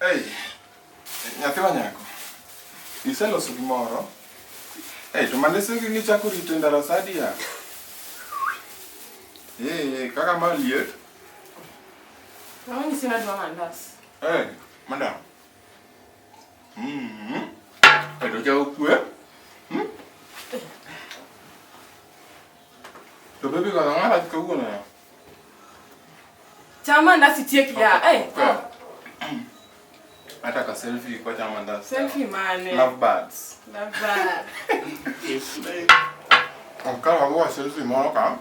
Hey, nyathi wa nyako. Iseloso gimoro? Hey, to mandese gi gichako rito e ndara sa adi ya? Eh, kaka ma liet. Ang'o nyisi ni adwa mandas? Eh, madam. Eh, to chako kwe. Mm. To baby ka ng'ara kawuono ya. Cham mandas itiek ya. Eh. Okay. Hata ka selfie kwa chama mandas. Selfie mane. Love birds. Love birds. Ok ago selfie moro ka.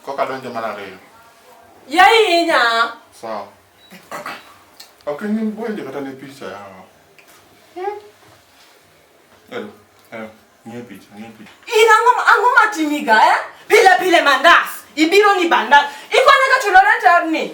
Koka donjo mar ariyo. Yainya. Sawa. Ok in bwenje kata ne picha ya. Hello. Hello. Ng'iyo picha, ng'iyo picha. In ang'o ang'o matimiga eh? Pile pile mandas. Ibiro ni bandas. Ikonya ka chulo rent e odni.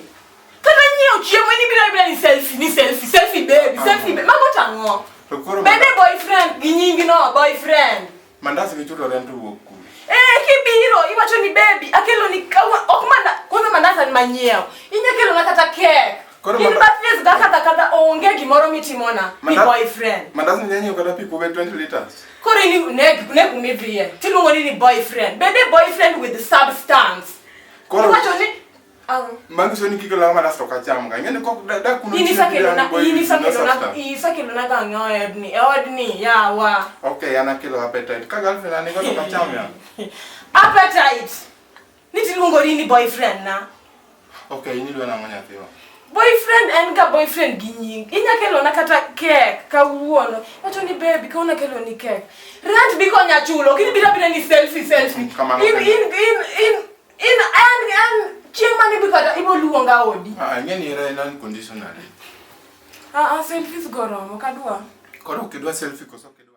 Kata nyiewo chiemo in ibiro ibiro ni selfie, ni selfie, selfie baby, selfie baby. Mago to ang'o? To koro Bende boyfriend gi nyingi no, boyfriend. Mandas gi chulo rent wuok kure? Eh, kibiro iwacho ni baby akelo ni kawa ok mana kwanza mandas an manyiewo. Inya kelo na kata cake. Koro In birthdays ga kadha kadha onge gimoro mitimona ni boyfriend. Mandas ni nyiewo kata pi kube 20 liters. Koro in ne ne kumidhiye. Tiluongo ni ni boyfriend. Bende boyfriend with substance. Koro Iwacho ni Ang. Manyiso ni kikelo mandas to ok acham ga. Ing'e ni kok da kuno In chiemo isekelo na boy in with no isekelo na substance. isekelo na ga ang'o e odni? E odni yawa. Okay, an akelo appetite. Ka girlfriend an nigo to ok acham ya. Appetite. Ni tiluongori ni boyfriend na. Okay, in idwa nang'o nyathiwa? Boyfriend en ga boyfriend gi nying. Inya kelona kata cake kawuono. Wacho ni baby kawuono akelo ni cake. Rent bi konya chulo. Ok ibiro abira ni selfie selfie. Kamano In kende. in in in in en en chieng' mane ibi kata ibo luonga odi. Ah, ing'e ni hera en unconditionally. Ah ah selfies go romo kadwa. Koro ok idwa selfie koso ok idwa?